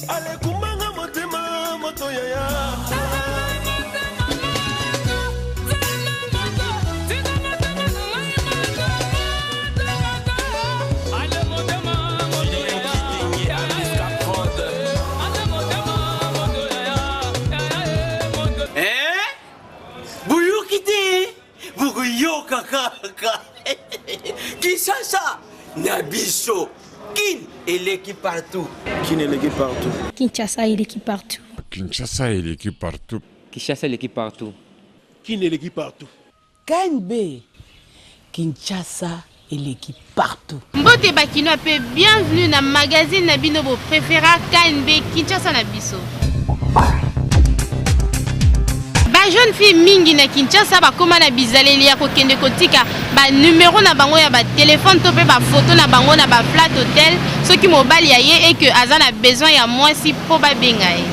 Alekumbanga motema moto yaya. Boyoki te, bokoyoka kaka. Kinshasa na biso, Kin eleki partout. Kin eleki partout. Kinshasa eleki partout. Kinshasa eleki partout. Kinshasa eleki partout. Kin eleki partout. KNB Kinshasa eleki partout. Mbote ba kinois pe bienvenue na magazine na bino bo prefera KNB Kinshasa na biso. Ba jeune fille mingi na Kinshasa bakoma na bizaleli ya kokende kotika ba numero na bango ya ba telephone to pe ba photo na bango na ba flat hotel soki mobali ya ye et que aza na besoin ya mwasi po babenga ye.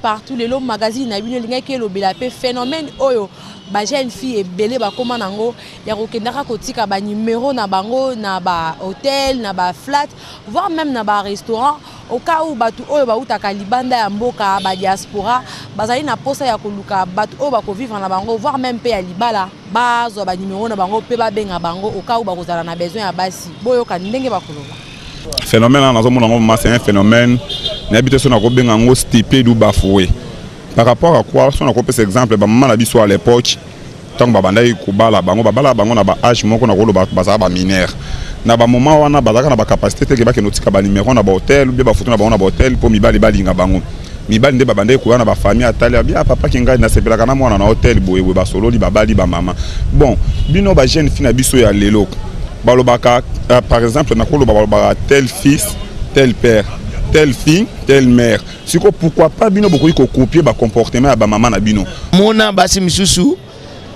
Partout lelo magazine na bino elingaki elobela pe phénomène oyo ba jeune fille ebele bakoma nango ya kokendaka kotika ba numero na bango na ba hotel, na ba flat, voire même na ba restaurant au cas où bato oyo bautaka libanda ya mboka, ba diaspora bazali na posa ya koluka bato oyo bakovivre na bango, voire même pe ya libala, bazwa ba numero na bango pe babenga bango au cas où bakozala na besoin ya basi. Boyoka ndenge bakoloba. Phénomène wana nazomona yango ma c'est un phénomène nayebi te so nakobenga yango stupide ou bafoué par rapport à quoi. So nakopesa exemple, bamama na biso à l'époque, ntango babandaki kobala bango, babala bango na baage moko, nakoloba bazala bamineur. Na bamoment wana bazalaka na bacapacité te ke bakende kotika banumero na bahotel ou bien bafoto na bango na bahotel mpo mibali balinga bango. Mibali nde babandaki koya na bafamille, atali abi: "Ah, papa kingai, nasepelaka na mwana na hotel boye boye." Basololi, babali bamama. Bon, bino bajeune fille na biso ya lelo, balobaka par exemple, nakoloba, balobaka tel fils tel père, telle fille telle mère. Siko pourquoi pas bino bokoki kocopier bacomportement ya bamama na bino? Mona basi misusu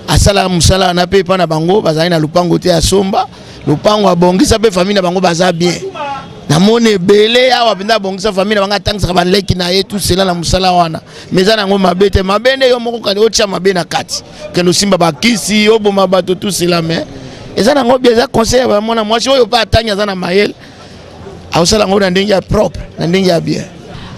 asala mosala wana mpe epa na bango bazali na lopango te, asomba lopango, abongisa mpe famille na bango, baza bien. Namoni ebele awa mpenza abongisa famille na bango, atangisaka baleki na ye, tout cela na mosala wana. Mais eza nango mabe te. Mabe nde yo moko kani otia mabe na kati, kende osimba bakisi, oboma bato, tout cela. Mais eza nango bien, eza conseil ya bamwana mwasi oyo mpe atangi, aza na mayele, akosala yango na ndenge ya propre, na ndenge ya bien.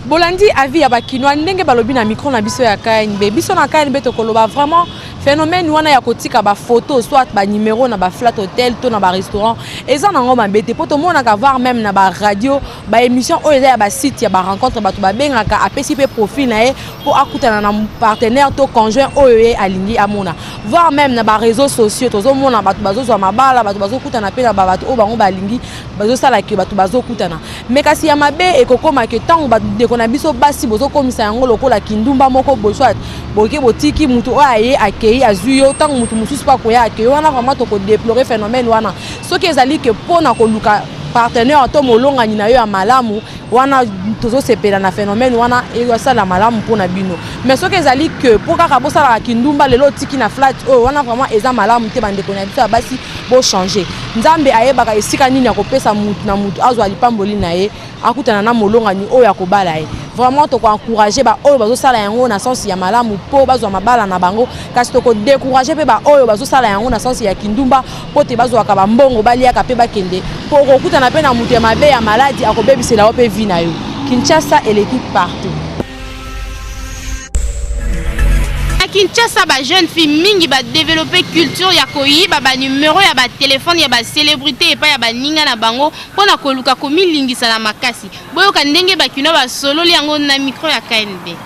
Bolandi avis ya bakinois ndenge balobi na micro na biso ya KNB. Biso na KNB tokoloba vraiment phénomène wana ya kotika ba photo soit ba numéro na ba flat hotel to na ba restaurant eza nango mabe te, po tomonaka voire même na ba radio, ba émission oyo eza ya ba site ya ba rencontre, bato babengaka, apesi mpe profil na ye mpo akutana na partenaire to conjoint oyo ye alingi amona. Voire même na ba réseaux sociaux tozomona bato bazozwa mabala, bato bazokutana mpe na bato oyo bango balingi, bazosala ke bato bazokutana. Mais kasi ya mabe ekokoma ke ntango bandeko na biso basi bozokomisa yango lokola kindumba moko boye, soit boke botiki mutu oyo aye, akei, azwi yo, ntango mutu mosusu mpe akoya, akei wana, vraiment tokodéplorer phénomène wana. Soki ezali ke mpona koluka partenaire to molongani na yo ya malamu, wana tozosepela na phénomène wana, esala malamu mpona bino. Mais soki ezali ke mpo kaka bosalaka kindumba, lelo otiki na flat oyo wana, vraiment eza malamu te. Bandeko na biso ya basi, bochanger. Nzambe ayebaka esika nini akopesa mutu na mutu azwa lipamboli na ye, akutana na molongani oyo akobala ye. Vraiment tokoencourager baoyo bazosala yango na sens ya malamu mpo bazwa mabala na bango, kasi tokodécourager mpe baoyo bazosala yango na sens ya kindumba mpo te bazwaka bambongo, baliaka mpe bakende, mpo okokutana mpe na moto ya mabe ya maladi, akobebisela yo mpe vie na yo. Kinshasa eleki partout. Na Kinshasa, ba jeune fille mingi badévelopper culture ya koyiba banumero ya batelefone ya bacélébrité epai ya baninga na bango mpo na koluka komilingisa na makasi. Boyoka ndenge bakinois basololi yango na micro ya KNB.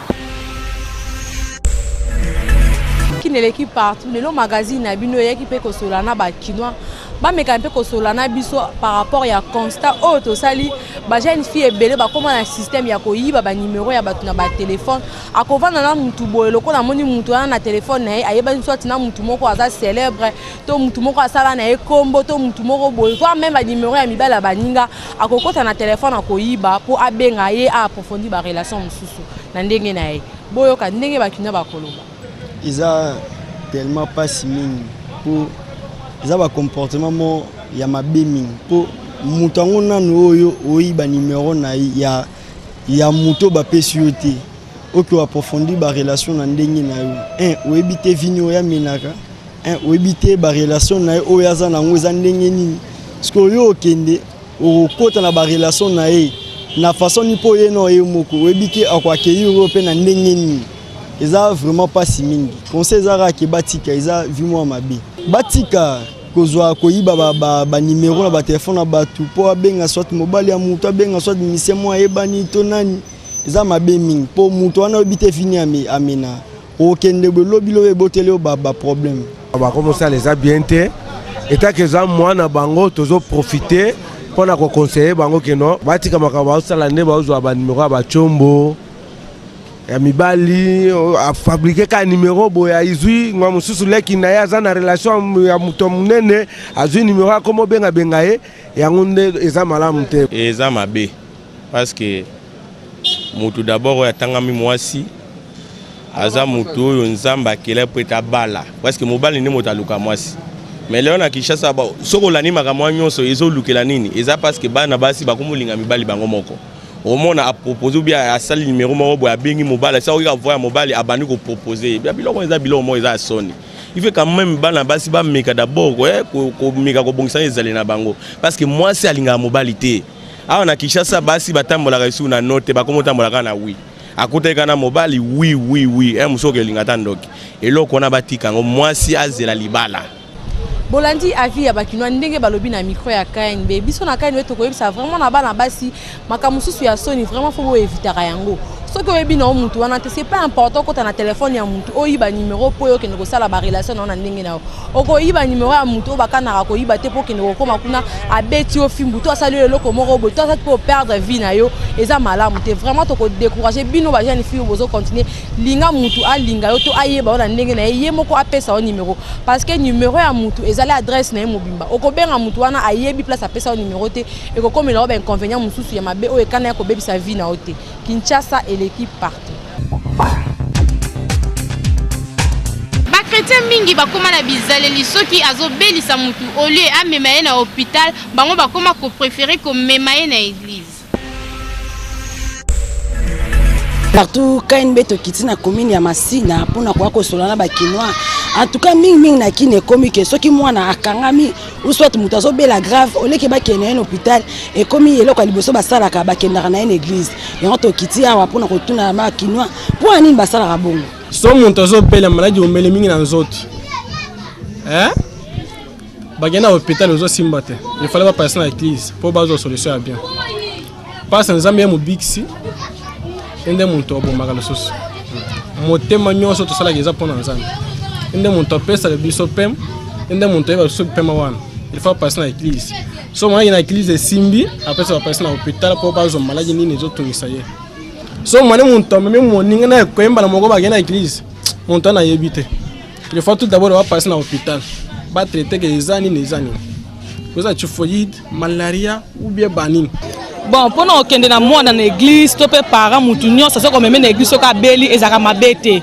Kin eleki partout. Lelo magazine na bino eyaki mpe kosolola na bakinois, bameka mpe kosolola na biso par rapport ya constat oyo tosali: bajeune fille ebele bakóma na système ya koyiba banumero ya bato na batelefone. Akovanda na mutu boye, lokola amoni mutu wana na telefone na ye ayebani, soit na mutu moko aza célèbre to mutu moko asala na ye kombo to mutu moko boye, voire même banumero ya mibali ya baninga, akokɔta na telefone, akoyiba mpo abenga ye, aapprofondir barelation mosusu na ndenge na ye. Boyoka ndenge bakinois bakoloba. Eza tellement mpasi mingi mpo eza bacomportement mo ya mabe mingi, mpo moto yango nanu oyo oyiba numero na ye ya moto bapesi yo te, oke oapprofondir barelation na ndenge na yo. Un, oyebi te vini oyo amenaka. Un, oyebi te barelation na ye oyo aza nango eza ndenge nini. Parce que oyo okende Okokota na barelation na ye na façon nini mpo ye na ye moko oyebi ke akoaccueillir yo mpe na ndenge nini. Eza vraiment mpasi mingi. Conseil eza kaka ke batika, eza vie mwa mabe. Batika kozwa koyiba banimero ba, ba na batelefone na bato mpo abenga soit mobali ya moto, abenga soit musicien moko ayebani to nani. Eza mabe mingi mpo moto wana oyebi te fini amena okende boye lobi lobi eboteli yo baproblème. Bakomosala eza bien te, etake eza mwana bango, tozoprofite mpona koconseille bango keno batika makambo baosala nde baozwa banimero ya bacombo ya mibali, afabrike kaka nimero boye, azwi ngwa mosusu leki na ye aza na relation ya moto monene, azwi nimero akoma obengabenga ye, yango nde eza malamu te. Eza mabe parce que motu d'abord oyo atangami mwasi aza motu oyo Nzambe akela po ete abala, parce que mobali nde moto aluka mwasi. Mais lelo na Kinshasa, soki olandi makambo wana nyonso ezolukela nini? Eza parce que bana basi bakomolinga mibali bango moko. Omona apropose ou bien asali numero moko boye, abengi mobali, asa oyoka voix ya mobali, abandi kopropose ye biloko. Eza biloko moko eza ya soni. Il faut quand même bana basi bameka d'abord komeka kobongisa ezali na bango, parce que mwasi alingaka mobali te. Awa na Kinshasa basi batambolaka lisusu na no te, bakomi otambolaka na oui. Akutaki kaka na mobali, oui oui oui, mosusu okelinga ata ndoki. Eloko wana batika yango, mwasi azela libala. Bolandi avis ya bakinois ndenge balobi na micro ya KNB. Biso na KNB tokoyebisa vraiment na bana basi makambo mosusu ya soni, vraiment fo boevitaka yango. Soki oyebi na yo mutu wana te, c'est pas important okota na telefone ya mutu oyiba numero mpo oyo okende kosala barelation na yo na ndenge na yo. Okoyiba numero ya mutu oyo bakanaka koyiba te mpo okende kokóma kuna, abeti yo fimbu to asali yo eloko moko boye to asali mpo operdre vie na yo, eza malamu te. Vraiment tokodécourage bino bajeune fille oyo bozocontinue. Linga mutu alinga yo to ayeba yo na ndenge na ye, ye moko apesa yo numero, parce que numero ya mutu ezali adresse na ye mobimba. Okobenga mutu wana, ayebi place apesa yo numero te, ekokomela yo bainconvénient mosusu ya mabe oyo ekana ya kobebisa vie na yo te. Kinshasa eleki partout. Bakretien mingi bakóma na bizaleli soki azobelisa mutu, au lieu amema ye na hôpital, bango bakóma kopréféré komema ye na église. Partout KNB, tokiti na commune ya Masina mpona koya kosola na bakinois. En tout cas mingimingi na Kini ekomi ke soki mwana akangami ou soit moto azobela grave, oleki bakende ye na hôpital, ekomi eloko ya liboso basalaka, bakendaka na ye na église. Yango tokiti awa mpona kotuna bakinois mpo ya nini basalaka bongo. So moto azobela maladi omele mingi na nzoto, eh? Bakende na hôpital ozosimba te, il fallait bapase na église mpo bazwa solution ya bien. Mpasi Nzambe ye mobikisi, ye nde moto abomaka lisusu. Motema nyonso tosalaka eza mpona Nzambe, ye nde moto apesaka biso pema, ye nde moto ayeba biso pema wana. Il faut apase na église. So monaki na église esimbi, apesa bapase na hôpital mpo bazwa maladi nini ezotungisa ye. So moni moto amemi moninga na ekoyembana moko bakende na église, moto wana ayebi te. Il faut tout d'abord bapase na hôpital, batraite ke eza nini, eza nini, eza typhoïde, malaria ou bien banini. Bon, mpona kokende na mwana na église to mpe parent, motu nyonso soki omemi na église soki abeli, ezalaka mabe te,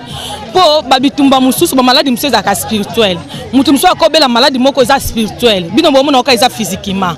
mpo babitumba mosusu, bamaladi mosusu ezalaka spirituel. Motu mosusu akobela maladi moko eza spirituel, bino bomona oka eza physiquement.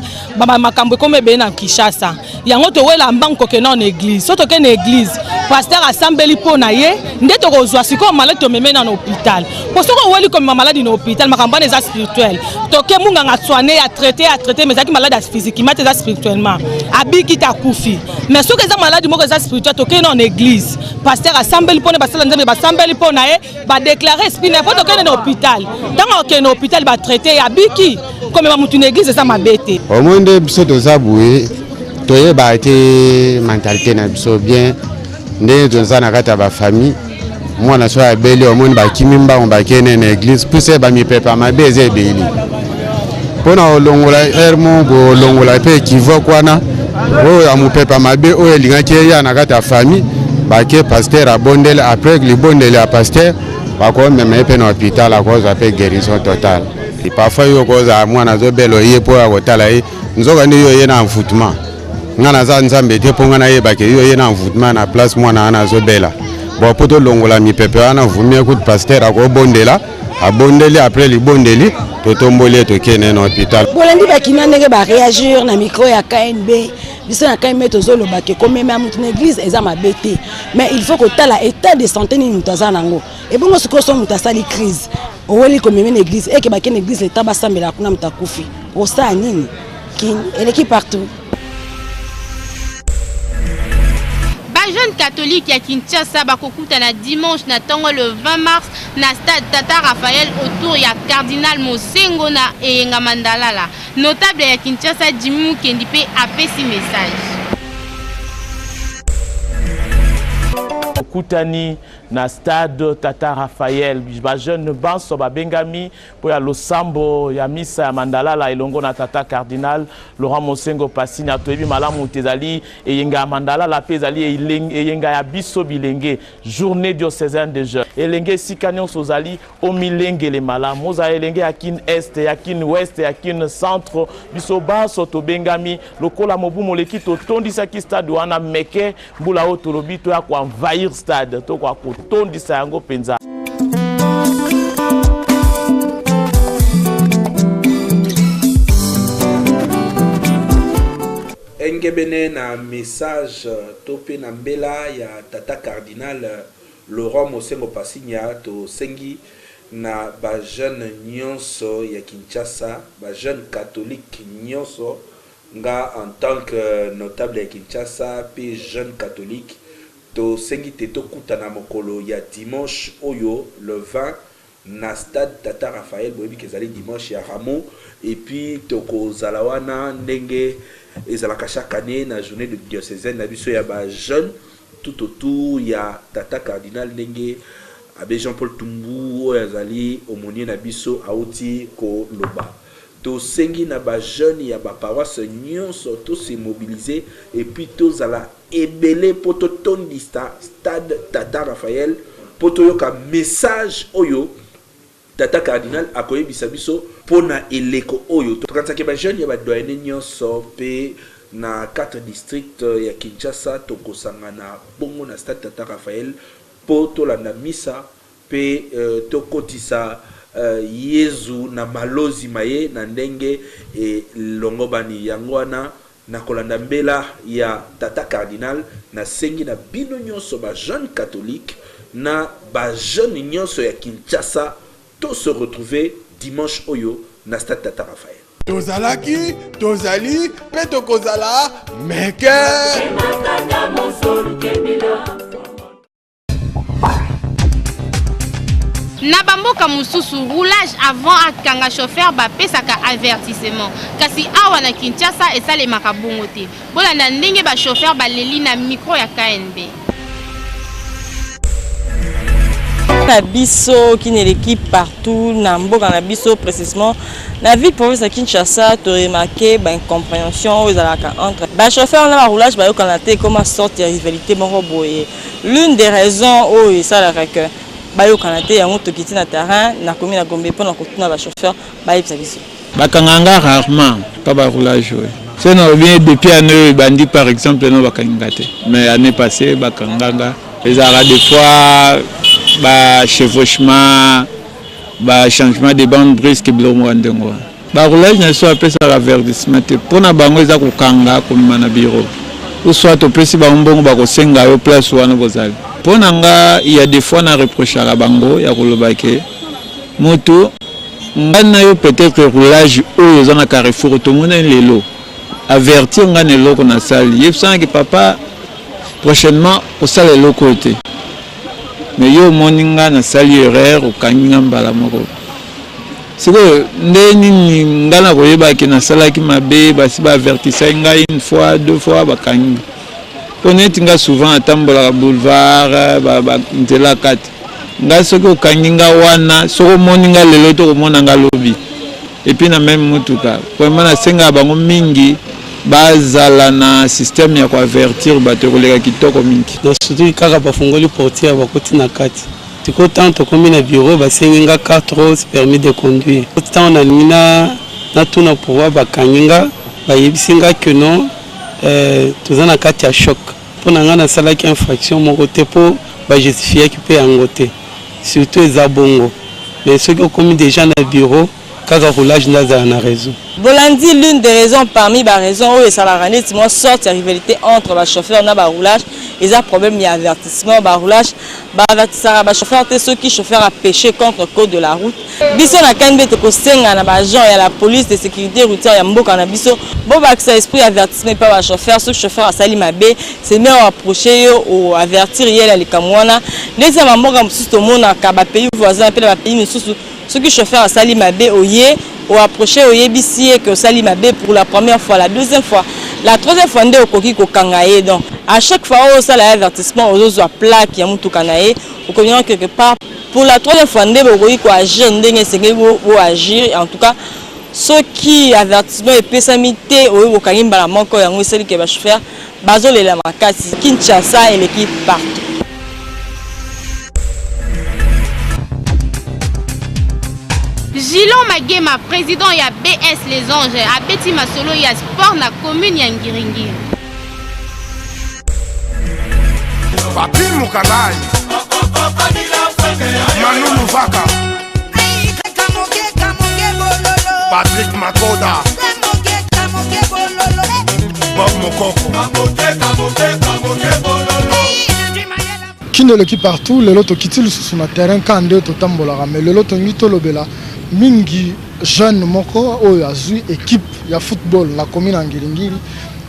Makambo ekomi ebele na Kinshasa, yango towela mbangu kokende na église. So tokende na église, pasteur asambeli mpo na ye, nde tokozwa sikoyo maladi tomeme na hôpital. Po soki oweli komema maladi na hôpital, makambo wana eza spirituel, toke munganga asoigne, atraite, atraite, mais ezalaki maladi ya physiquement te, eza spirituellement, abiki te, akufi. Mais soki eza maladi moko eza spirituel, tokei na église, pasteur asambeli mpona basala Nzambe basambeli mpo na ye, badéclare esprit na ye mpo tokende na hôpital. Ntango akende na hôpital, batraite ye, abiki. Komema motu na église eza mabe te. Omoi nde biso toza boye, toyebaka te mentalité na biso bien ndenge toza na kati ya bafamille. Mwana so abeli, omoni bakimi mbango, bakende na église puse bamipepa mabe eza ebeli mpona kolongola ere mo bolongola mpe équivoque wana oyo ya mopepa mabe oyo elingaki eya na kati ya famille. Bake, pasteur abondeli, après libondeli ya pasteur bakomema ye mpe na hôpital, akozwa mpe guérison totale. Parfois yo kozala mwana azobela, oye mpo ya kotala ye, nzoka nde yo ye na envoûtement. Nga naza Nzambe te mpo nga nayebake yo ye na envoûtement na place mwana wana azobela. Bon, mpo tolongola mipepe wana, vumie kutu pasteur akobondela, abondeli, après libondeli totomboli ye, tokende na hôpital. Bolandi bakina ndenge baréagir na micro ya KNB. Biso na KNB tozoloba ke komema motu na église eza mabe te, mais il faut kotala état de santé nini moto aza nango. Ebongo sikoyo so moto asali crise, oweli komema na église, eke bakende église, leta basambelaka kuna, moto akufi, osala nini? Kin eleki partout. Ba jeunes catholiques ya Kinshasa bakokutana dimanche na ntongo le 20 mars na stade Tata Raphaël autour ya Cardinal Mosengo na eyenga Mandalala. Notable ya Kinshasa Jimmy Mukendi mpe apesi message. Okutani na stade Tata Raphaël, ba jeunes banso babengami mpo ya losambo ya misa ya Mandalala elongo na tata cardinal Laurent Mosengo Pasinya. Toyebi malamu te ezali eyenga ya Mandalala mpe ezali eyenga ya biso bilenge, journée diocésaine de jeunes. Elenge esika nyonso ozali, omilengele malamu. Ozala elenge ya Kin Est, ya Kin Ouest, ya Kin Centre, biso banso tobengami. Lokola mobu moleki totondisaki stade wana meke, mbula oyo tolobi toya koenvahir stade, tokoka kotondisa yango mpenza. Engebene na message to mpe na mbela ya tata cardinal Laurent Mosengo Pasinya, tosengi na ba jeunes nyonso ya Kinshasa, ba jeunes catholiques nyonso. Nga en tant que notable ya Kinshasa mpe jeune catholique, tosengi te tokutana mokolo ya dimanche oyo le 20 na stade Tata Raphaël. Boyebi ke ezali dimanche ya Rameau et puis tokozala wana ndenge ezalaka chaque année na journée de diocésaine na biso ya ba jeunes, tout autour ya tata cardinal, ndenge abbé Jean-Paul Tumbu oyo azali aumônier na biso auti koloba. Tosengi na ba jeunes ya ba paroisses nyonso tose mobiliser et puis tozala ebele mpo totondisa stade Tata Raphaël, mpo toyoka message oyo tata cardinal akoyebisa biso mpo na eleko oyo. Tokanisaki ba jeunes ya ba doyenné nyonso mpe na 4 district ya Kinshasa tokosangana bongo na stade Tata Raphaël mpo tolanda misa mpe tokotisa Yezu na malozi ma ye na ndenge elongobani. Yango wana, na kolanda mbela ya tata cardinal, nasengi na bino nyonso ba jeunes catholiques na ba jeunes nyonso ya Kinshasa to se retrouver dimanche oyo na stade Tata Raphaël. Tozalaki, tozali mpe tokozala meke. Na bamboka mosusu, roulage avant akanga chauffeur bapesaka avertissement, kasi awa na Kinshasa esalemaka bongo te. Bolanda ndenge ba chauffeur baleli na micro ya KNB. Na biso Kin eleki partout na mboka na biso, précisément na ville province ya Kinshasa. Toremarquer baincompréhension oyo ezalaka entre bachauffeur na baroulage, bayokana te, ekoma sorte ya rivalité moko boye. L'une des raisons oyo esalaka ke bayokana te, yango tokiti na terrain, nakomi na Gombe mpona kotuna bachauffeur bayebisa biso. Bakanga nga rarement pa baroulage oyo. So nalobi, depuis année oyo ebandi par exemple, no bakangi nga te, mais année passée bakanga nga. Ezalaka des fois bachevauchement, bachangement de bande brusque, biloko moko ya ndenge wana. Baroulage na biso bapesaka avertissement te. Mpo na bango eza kokanga, komema na bureau, ou soit opesi bango mbongo, bakosenga yo place wana bozali. Mpo na nga, ya des fois na reprochaka bango ya koloba ke moto ngai na yo, peut-être roulage oyo oza na carrefour, tomonani lelo, avertir ngai na eloko nasali, yebisanaki papa prochainement kosala eloko oyo te. Mais yo omoni ngai nasali erreur, okangi nga mbala moko. Sikoyo nde nini ngai nakoyebaki nasalaki mabe? Basi baavertisaki ngai une fois, deux fois, bakangi nga. Mpo neti nga souvent atambolaka boulevard, nzela kati. Ngai soki okangi nga wana, soki omoni nga lelo to komona nga lobi, et puis na même mutuka. Vraiment nasengaka bango mingi bazala na système ya koavertir bato, ekoleka kitoko mingi. Surtout kaka bafungoli portière, bakoti na kati. Sikoyo ntango tokomi na bureau, basengi nga carte rose, permis de conduire. Ntango nalingi natuna pourquoi bakangi nga, bayebisi nga ke non, toza na kati ya choc. Mpo na ngai nasalaki infraction moko te, mpo bajustifiaki mpe yango te. Surtout eza bongo, mais soki okomi déjà na bureau, Kaka roulage nde azala na raison. Bolandi l'une des raisons parmi ba raisons oyo esalaka neti mwa sorte ya rivalite entre ba chauffeurs na ba roulage eza problème ya avertissement. Ba roulage ba avertisaka ba chauffeurs te soki chauffeur a peche contre code de la route. Biso na KNB tokosenga na ba agents ya la police de securite routière ya mboka na biso bobakisa esprit ya avertissement epa ba chauffeurs. Soki chauffeur asali mabe, c'est mieux o approcher ye, o avertir ye na likambo wana. Ndeti na ba mboka mosusu tomonaka ba pays voisins mpe na ba pays misusu, soki chauffeur asali mabe, oye o approcher, oyebisi ye que osali mabe pour la première fois, la deuxième fois, la troisième fois nde okoki kokanga ye. Donc à chaque fois oyo osala ye avertissement, ozozwa plaque ya motuka na ye, okomina quelque part. Pour la troisième fois nde bokoki ko agir ndenge esengeli bo agir. En tout cas, soki avertissement epesami te, oyo bokangi mbala moko, yango esali ke ba chauffeur bazolela makasi. Kinshasa eleki partout. Gilon Magema, président ya BS Les Anges, abeti masolo ya sport na commune ya Ngiringiri. Papi Mukalai, Manu Luvaka, Patrick Makoda, Bob Mokoko. Kin eleki partout. Lelo tokiti lisusu na terrain ka nde totambolaka, mais lelo tolingi tolobela mingi jeune moko oyo azwi équipe ya football na commune ya Ngiringiri.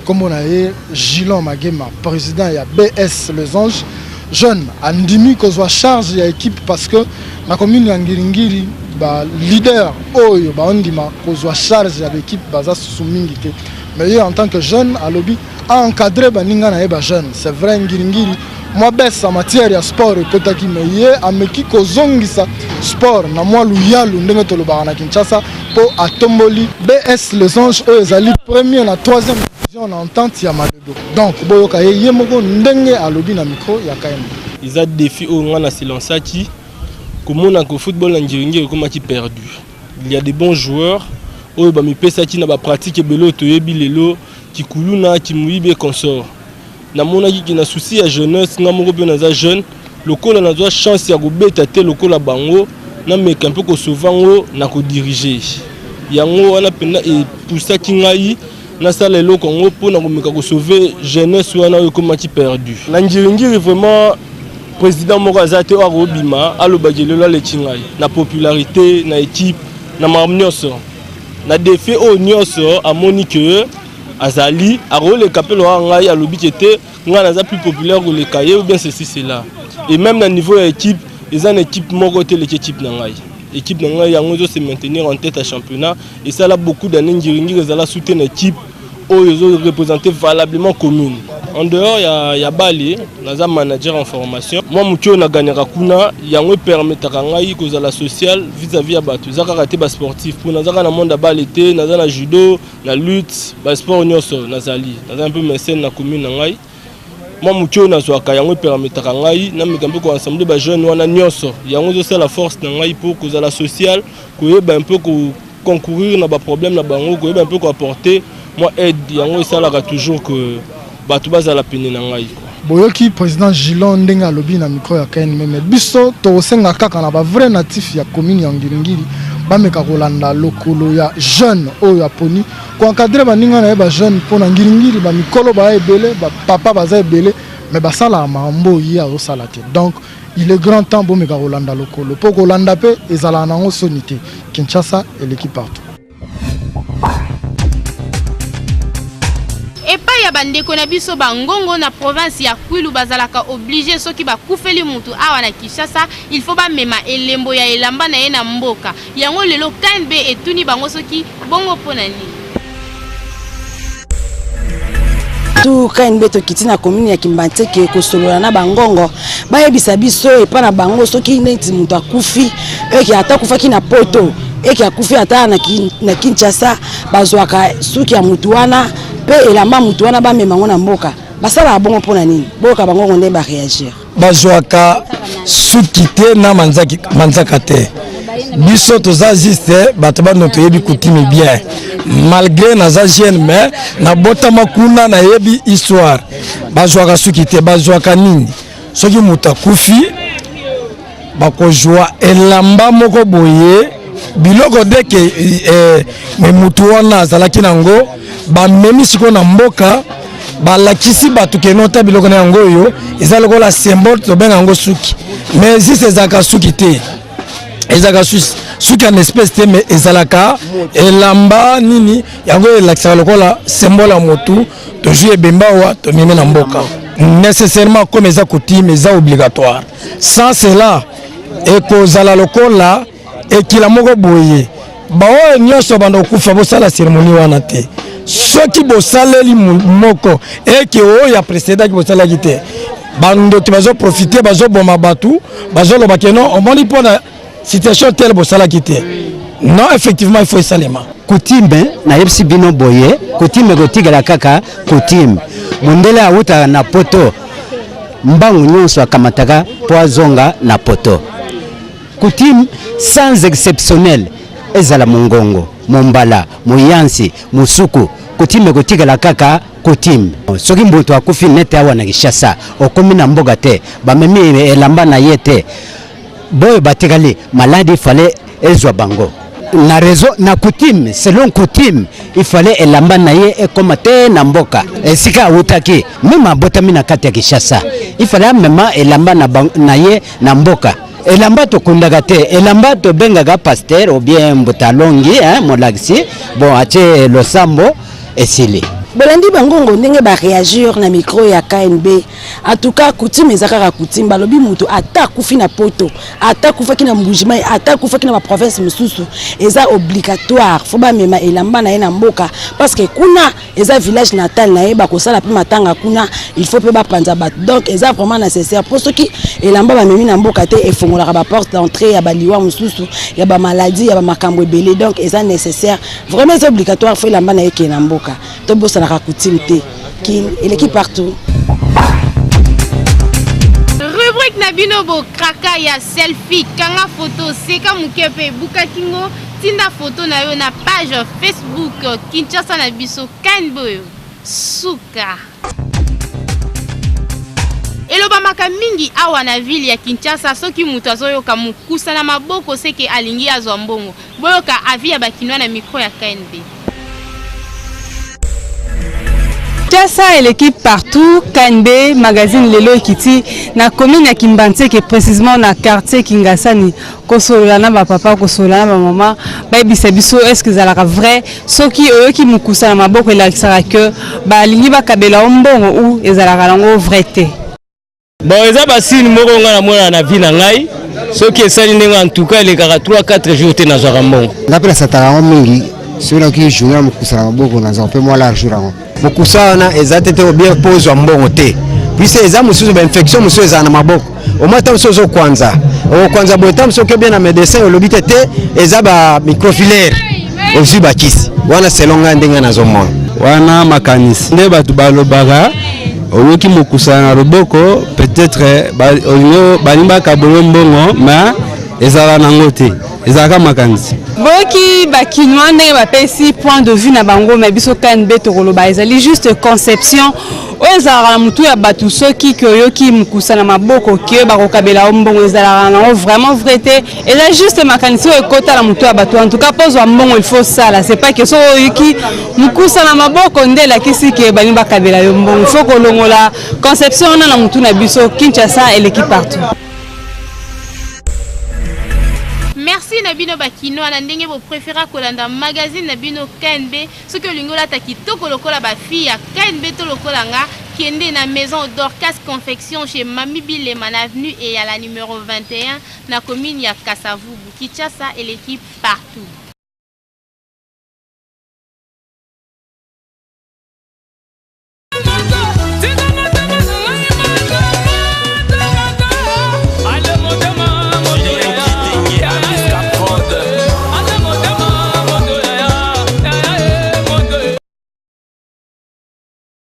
Nkombo na ye Gilon Magema, président ya BS Les Anges. Jeune andimi kozwa charge ya équipe parce que na commune ya Ngiringiri, ba leader oyo baondima kozwa charge ya l'équipe baza susu mingi te. Mais ye en tant que jeune alobi aencadre baninga na ye ba jeune. C'est vrai, Ngiringiri mwa baisse en matière ya sport ekotaki, mais ye ameki kozongisa sport na mwa luyalu ndenge tolobaka na Kinshasa, mpo atomboli BS Les Anges oyo ezali premier na troisième division na entente ya Malebo. Donc boyoka ye ye moko ndenge alobi na micro ya KMB. Eza défi oyo nga na silansaki komona ko football na Ngiringiri ekomaki perdu. Il y a des bons joueurs oyo bamipesaki na bapratique ebele oyo toyebi lelo, kikuluna, kimuyibi et consort. Namonaki ke na souci ya jeunesse, nga moko mpe naza jeune, lokola nazwa chance ya kobeta te lokola bango, nameka mpe kosauve yango na kodirige yango. Wana mpenza epusaki ngai nasala eloko yango mpo na komeka kosauve jeunesse wana oyo ekomaki perdu na Ngiringiri. Vraiment, président moko aza te oyo akobima alobaki lelo aleki ngai na popularité, na équipe, na makambo nyonso, na défi oyo nyonso amoni ke azali akoleka mpe lokola ngai, alobi ke te, ngai naza plus populaire koleka ye ou bien ceci cela. Et même na niveau ya équipe, eza na équipe moko te eleki équipe na ngai. Équipe na ngai yango ezo se maintenir en tête ya championnat. Esala beaucoup d'années Ngiringiri ezala soute na équipe oyo ezo représenter valablement commune. En dehors ya bale, naza manager en formation. Mwa moke oyo nagagnaka kuna, yango epermetaka ngai kozala social vis-à-vis ya bato. Eza kaka te basportif, mpo naza kaka na monde ya bale te, naza na judo, na lutte, basport nyonso nazali. Naza un peu mécène na commune na ngai. Mwa moke oyo nazwaka, yango epermetaka ngai nameka mpe koensemble bajeune wana nyonso. Yango ezosala force na ngai mpo kozala social, koyeba un peu concourir na baproblème na bango, koyeba mpe koapporter mwa aide. Yango esalaka toujours que bato bazala pene na ngai. Boyoki président Gilon ndenge alobi na micro ya KNM. Mais biso tokosenga kaka na bavrai natif ya commune ya Ngiringiri bameka kolanda lokolo ya jeune oyo aponi koencadre baninga na ye bajeune, mpo na Ngiringiri bamikolo baya ebele, bapapa baza ebele, mais basalaka makambo oyo ye azosala te. Donc il est grand temps bomeka kolanda lokolo, mpo kolanda mpe ezalaka nango soni te. Kinshasa eleki partout. Epai ya bandeko na biso bangongo na province ya Kwilu, bazalaka obligé soki bakufeli mutu awa na Kinshasa, il faut bamema elembo ya elamba na ye na mboka. Yango lelo KNB etuni bango soki bongo mpo na nini. Tu KNB tokiti na commune ya Kimbanseke kosolola na bangongo, bayebisa biso epa na bango soki neti moto akufi, eke ata akufaki na Poto, eke akufi ata na Kinshasa, bazwaka suki ya motu wana mpe elamba motu wana, bamema yango na mboka. Basalaka bongo mpo na nini? Boyoka bangongo nde baréagir. Bazwaka suki te na manzaka te. Biso toza juste bato bano, toyebi coutume bien. Malgré naza jeune, mais nabotama kuna, nayebi histoire. Bazwaka suki te. Bazwaka nini? Soki moto akufi, bakozwa elamba moko boye. Biloko deke eh, mutu wana azalaki nango bamemi sikoyo na mboka, balakisi bato ke nota biloko na yango oyo eza lokola symbole, tobenga yango suki, mais juste ezalaka suki te, ezalaka suki en espèce te, mais ezalaka elamba nini yango elakisaka lokola symbole ya motu. Tozwi ebemba awa, tomemi na mboka nécessairement comme eza coutume, eza obligatoire. Sans cela ekozala lokola ekila moko boye. Baoyo nyonso banda kokufa, bosala cérémonie wana te. Soki bosaleli moko eke oyo aprécédaki, bosalaki te, bandoki bazoprofite, bazoboma bato, bazoloba ke non, omoni mpona situation tele bosalaki te. Non, effectivement il faut esalema. Coutume, nayebisi bino boye, coutume ekotikala kaka coutume. Mondele awutaka na poto, mbangu nyonso akamataka mpo azonga na poto. Coutume sans exceptionnel, ezala mongongo, mombala, moyansi, mosuku, coutume ekotikala kaka coutume. Soki moto akufi nete awa na Kinshasa, okomi na mboka te, bamemi elamba na ye te, boyo batikali maladi, fale ezwa bango na raison na coutume. Selon coutume, il fallait elamba na ye ekoma te na mboka esika awutaki. Même abotami na kati ya Kinshasa, il fallait amema elamba na ye na mboka. Elamba tokundaka te, elamba tobengaka pasteur ou bien mbutalongi, hein, molakisi bon atie losambo, esili. Bolandi bangongo ndenge baréagir na micro ya KNB. En tout cas, coutume eza kaka coutume. Balobi moto ata akufi na poto, ata akufaki na Mbujimai, ata akufaki na baprovince mosusu, eza obligatoire fo bamema elamba na ye na mboka, parce que kuna eza village natal na ye, bakosala mpe matanga kuna, il faut mpe bapanza bato. Donc eza vraiment nécessaire, mpo soki elamba bamemi na mboka te, efongolaka baporte d'entrée ya baliwa mosusu, ya bamaladie, ya bamakambo ebele. Donc eza nécessaire, vraiment eza obligatoire, fo elamba na ye ekende na mboka. Tobosanaka coutume te. Kin eleki partout. Rubrique na bino bokraka ya selfie, kanga foto, seka moke mpe buka kingo, tinda foto na yo na page Facebook Kinshasa na biso KNB. Oyo suka elobamaka mingi awa na ville ya Kinshasa, soki moto azoyoka mokusa na maboko, seke alingi azwa mbongo. Boyoka avis ya bakinois na micro ya KNB. Kinshasa eleki partout. KNB magazine lelo ekiti na commune ya Kimbanseke, précisément na quartier Kingasani, kosolola na bapapa, kosolola na bamama, bayebisa biso est ce que ezalaka vrai soki oyoki mokusa na maboko elakisaka ke balingi bakabela yo mbongo ou ezalaka nango vrai te? Bon, eza basigne moko ngai namona na vie na ngai. Soki esali ndenge, en tout cas elekaka 3 4 jours te, nazwaka mbongo. Nga mpe nasataka yango mingi. Soki nakoki journée ya mokusa na maboko, nazwa mpe mwa large jour yango. Mokusa wana eza te te obien mpo ozwa mbongo te, puisque eza mosusu bainfection mosusu ezala na maboko. Omoi ta mosusu ozokwanza, okokwanza boye, ta mosusu oki obien na médecin, olobi te te eza bamicrofilaire, ozwi bakisi wana. Selon ngai ndenge nazomona. Wana makanisi nde bato balobaka. Oyoki mokusa na loboko, peut-être olingi balingi bakabola mbongo, mais ezala nango te, ezalaka makanisi. Boyoki bakinois ndenge bapesi point de vue na bango, mais biso KNB tokoloba ezali juste conception oyo ezalaka na motu ya bato. Soki ke oyoki mokusa na maboko ke bakokabela yo mbongo, ezalaka nango vraiment vrai te, eza juste makanisi oyo ekota na motu ya bato. En tout cas, mpo ozwa mbongo, il faut sala. C'est pas ke soki oyoki mokusa na maboko nde elakisi ke balingi bakabela yo mbongo. Il faut kolongola conception wana na motu na biso. Kinshasa eleki partout. Merci na bino bakinois na ndenge bopréféra kolanda magazine na bino KNB. Soki olingi olata kitoko lokola bafille ya KNB to lokola nga, kende na maison Dorcas Confection chez Mami Bilema na avenue Eyala numéro 21 na commune ya Kasavubu. Kinshasa eleki partout.